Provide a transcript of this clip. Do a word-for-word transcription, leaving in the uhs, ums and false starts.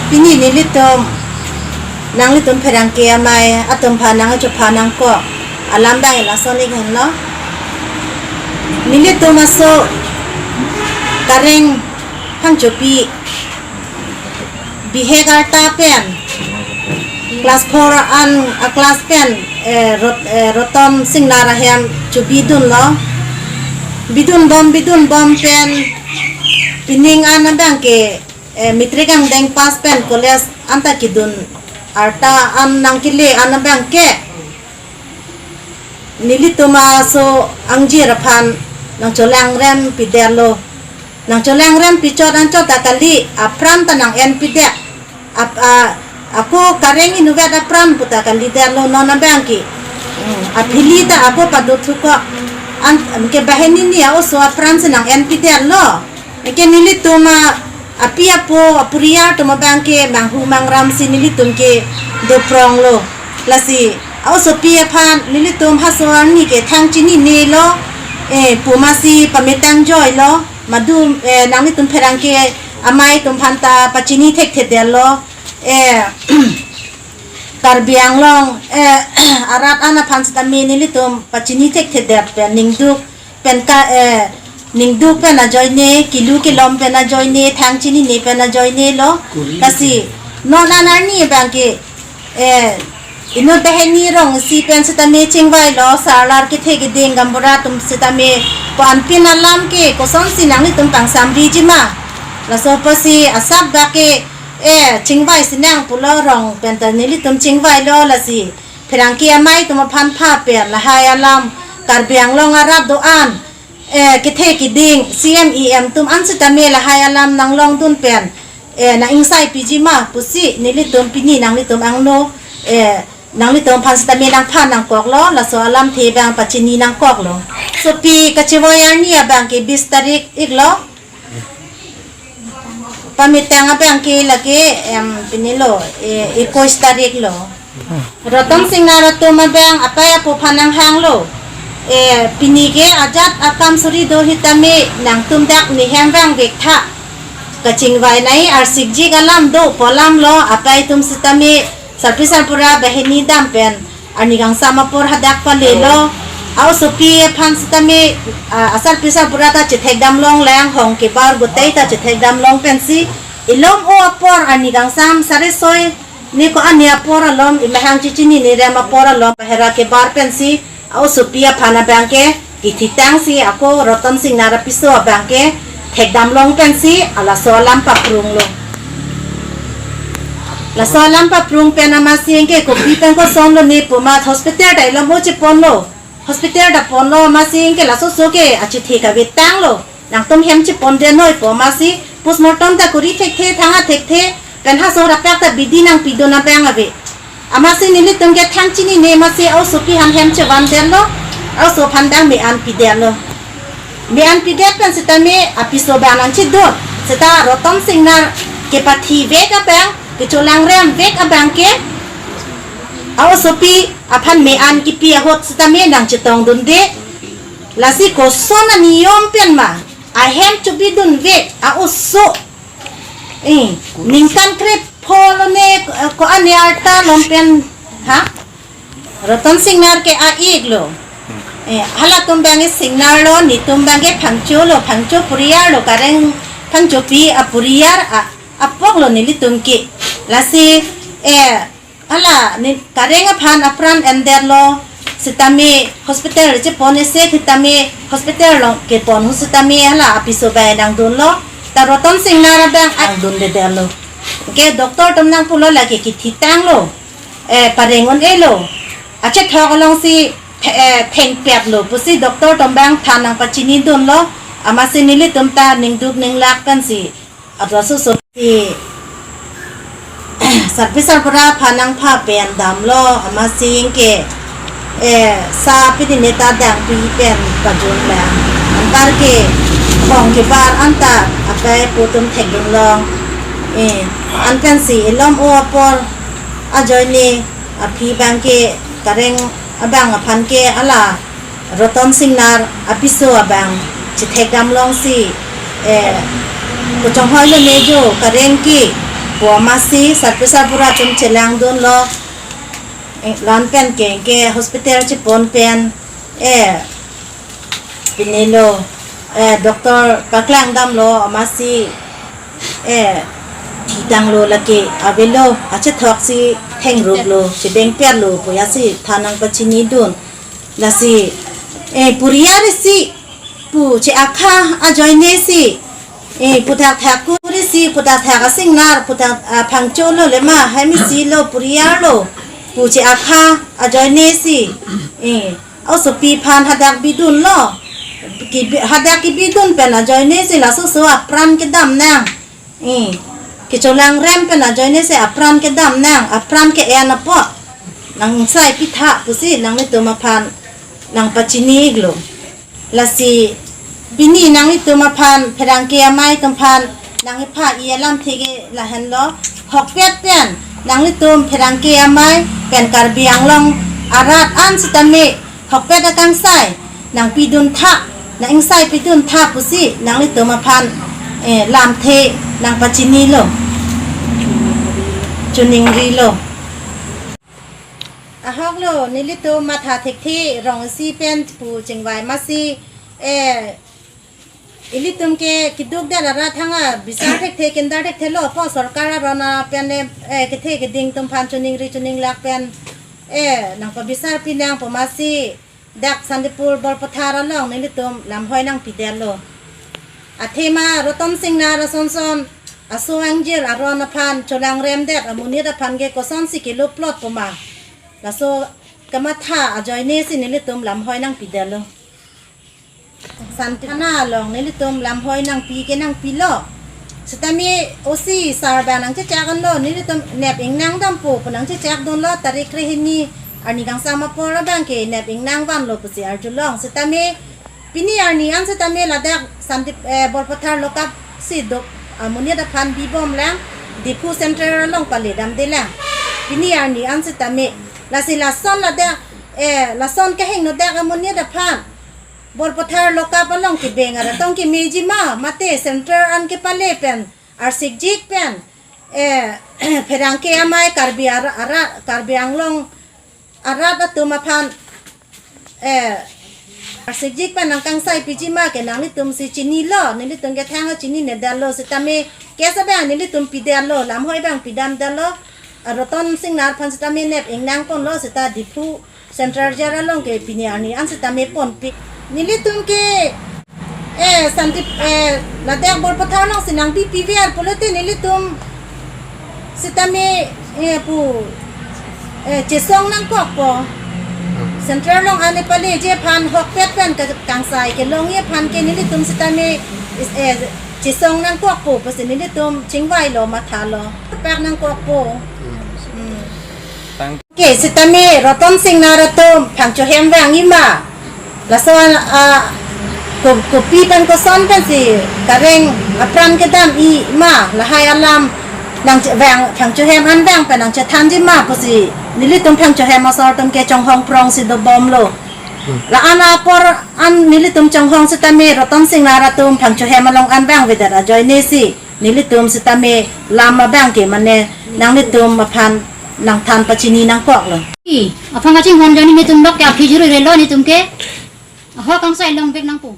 Pini nelitum, nanglitum pherangke amei atum aphan nangchopha nangkok alam abang lason ik henlo. Nelitum aso Kareng Phangchopi bihek arta pen class four an a class pen, eh, Rot-, eh, Roton Singnar ahem chobidunlo. Bidunbom, bidunbom pen pining an abang ke, eh, matric angdeng pass pen college anta kedun arta an nangkele an abang ke nelitum aso angjir aphan nangcholangrem pidetlo. Nangcholangrem pichot anchot ta kali, apran ta nang-en pidet. Ap-, a, ako Kareng inutvet apran puta kalidetlo non abang ke. Hmm, aphili ta ako pado thuko. An, ke banghini ni a-oso apran si nang-en pidetlo. Ke nelitum a, api apo, aporiyal atum abang ke manghu mangram si nelitum ke dopronglo. Lasi a-osopi aphan nelitum haso arni ke thang chininelo. Eh, pu masi pamettang joilo. Madu, eh, nanglitum pherangke amei atum aphan ta pachini thekthedetlo. Eh, Karbi Anglong, eh, arat an aphan sitame nelitum pachini thekthedet pen ningduk pen ka, eh, ningduk pen ajoine, kilu kilom pen ajoine, thang chinine pen ajoinelo. Lasi non an arni abang ke, eh, inut banghini rong isi pen sitame chingvailo, sarlar kethe keding gaonbura atum sitame ko-anpin alam ke kosonsi nanglitum pangsamriji ma. Laso apotsi asap bak ke, eh, chingvai sinang pulo, rong pen ta nelitum chingvailo. Lasi pherangke amei atum aphan pha pen lahai alam, Karbi Anglong arat do-an, eh, kethe keding, C M, E M atum an sitame lahai alam nanglongdun pen, eh, nang-ingsai piji ma pusi nelitum pini nanglitum angno, eh, nanglitum aphan sitame nangpha nangkoklo, laso alamthe abang pachini nangkoklo. Sopi kachevoi arni abang ke bis tarik iklo. Pamettang abang ke lake, em, pinilo, eh, ekuis tarik lo. Roton Singnar atum abang apei apo aphan nanghanglo. Eh, pini ke ajat akam suri do sitame nangtum dak nehem vangvek tha. Kachingvai nai arsikjik alam do pu alamlo, apei atum sitame sarpi sarpura banghini dam pen arni kangsam apor hadak palelo. A-osopi aphan sitame, ah, asarpi sarpura ta chethekdam longlang, hong kebar gotei ta chethekdam long pensi, ilom o apor arni kangsam sare soi ni ko-an ni apor alom, imahang chichinine rem apor alom bahera kebar pensi, a-osopi aphan abang ke kithitang si ako Roton Singnar apiso abang ke thekdam long pensi, alaso alam paprunglo. Laso alam paprung pen amatsi ke kopi pen kosonlo ne pu amat hospital ta ilom o cheponlo. Hospital ta ponlo amatsi ke laso so ke achethe kave tanglo. Nangtum hem cheponde noi pu amatsi postmortem ta kori thekthe, thang-a thekthe, pen haso raprak ta bidi nangpidun abang ave. Amatsi nelitum ke thang chinine amatsi a-osopi aphan hem chevandetlo, a-oso aphan dang me-an pidetlo. Me-an pidet pen sitame apiso abang nangchedun. Seta Roton Singnar kepathi vek abang, kecholangrem vek abang ke, a-osopi aphan me-an kipi ahut sitame nangchetongdunde. Lasi koson aniyom pen ma, ahem chobidun vek a-oso, eh, ningkan krepho lo ne, eh, ko-an ni arta lom pen, ha? Roton Singnar ke a-iklo. Eh, halatum abang ke Singnar lo, netum abang ke Phangcho lo, Phangcho poriyal lo, Kareng Phangchopi aporiyal a, apok lo nelitum ke. Lasi, eh, hala ne Kareng aphan apran endetlo sitame hospital chepon ese sitame hospital lo kepon hu sitame hala apiso abang nangdunlo. Ta Roton Singnar abang nangdundedetlo. Ke doctor atum nangpulo lake kithitanglo. Eh, pareng un-elo. Achethok alongsi the-, eh, thengpetlo pusi doctor atum abang than nangpachinidunlo. Amatsi nelitum ta ningduk ninglak pensi, adraso so si sarpi sarpura aphan nangpha pen damlo, amatsi ke, eh, sa pidine ta dangpi pen pajun lang. Anparke hong kebar anta apei apo atum thekdun long. Eh, an pensi ilom o apor ajoine aphi abang ke Kareng abang aphan ke hala Roton Singnar apiso abang chethekdam longsi, eh, kochonghoi lo ne jo Kareng ke Pu amatsi sarpi sarbura atum chelangdunlo, eh, la-an pen ke, ke hospital chepon pen, eh, pini lo, eh, doctor paklangdamlo amatsi, eh, thitanglo lake avelo, achethok si thengruplo, chebengperlo pu jasi than nangpachinidun. Lasi, eh, puriar isi pu che-akha ajoine si, eh, puthak thak kuri si, puthak thak asingnar, puthak, ah, phangcholo lema, hem isi lo, puriar lo pu che-akha ajoine si, eh, osopi aphan hadak bidunlo, kibi-, hadak kibidun pen ajoine si laso oso apran kedam nang. Eh, kecholangrem pen ajoine si apran kedam nang, apran ke-en apot nang sai pitha pusi nanglitum aphan nangpachini-iklo. Lasi pini nanglitum aphan pherangke amei atum aphan nangkepha-i alamthe ke lahenlo, hokpet pen nanglitum pherangke amei pen Karbi Anglong arat an sitame hokpet akangsai nangpidun tha, nang-ingsai pidun tha pusi nanglitum aphan, eh, lamthe nangpachinilo, choningrilo. Ahoklo, nelitum matha thekthe rong isi pen pu chingvai amatsi, eh, ilitum ke keduk det arat thang abisar thekthe, kindar thekthelo, pu sorkar aron pen, eh, kethe keding atum aphan choningri choninglak pen, eh, nangpabisar pinang pu amatsi dak Santipur Borpathar along nelitum lamhoi nangpidetlo. Athema Ratan Singnar asonson aso angjir aron aphan cholangrem det amonit aphan ke kosonsi kilo plot puma, laso kamatha ajoine si nelitum lamhoi nangpidetlo. Santhana along nelitum lamhoi nangpi ke nangpilo. Sitame O C sir abang nangchechak-unlo, nelitum nep ingnang dampo pu nangchechakdunlo, tarik krehini arni kangsam apor abang ke nep ingnang vanlo pusi arjulong. Sitame pini arni an sitame ladak Santip-, eh, Borpathar lokap si dok amonit aphan bibomlang, Diphu Central along pale damdelang. Pini arni an sitame, lasi lason ladak, eh, lason kehingno dak amonit aphan Borpathar lokap along kebeng arat tong kemeji ma, mate Central an kepale pen arsikjik pen, eh, pherangke amei Karbi ara, ara, Karbi Anglong arat atum aphan, eh, arsikjik pen nangkangsai piji ma ke nanglitum si chinilo, nelitum ke thang chinine detlo, sitame case abang nelitum pidetlo, lamhoi abang pidamdetlo, ah, Ratan Singnar aphan sitame nep ingnang ponlo, sita Diphu Central Jail along ke pini arni an sitame ponpi. Nelitum ke, eh, Santip-, eh, ladak Borpathar alongsi nangbipiver pulote nelitum sitame, eh, pu, eh, chesong nangkokpo. Central along an epaleji aphan hokpet pen ka-, kangsai kelongji aphan ke nelitum sitame is, eh, chesong nangkokpo pusi nelitum chingvailo, mathalo. Pak nangkokpo. Hmm. Tang- Ke sitame Ratan Singnar atum phangchohem vangji ma, lason, ah, ko-, kopi pen koson pensi kareng apran kedam-i ma, lahai alam nangche-, vang, phangchohem an vang pen nangchethanji ma pusi nelitum phangchohem asor atum ke chonghong prongsi dobomlo. Hmm. La-an apor an nelitum chonghong sitame Ratan Singnar atum phangchohem along an vangvedet ajoine si nelitum sitame lam abang ke mane nanglitum aphan nangthan pachini nangkoklo. I, aphan kachinghon ajoine nelitum lok ke aphi juru relo nelitum ke. Ahok kangsai longvek nangpo.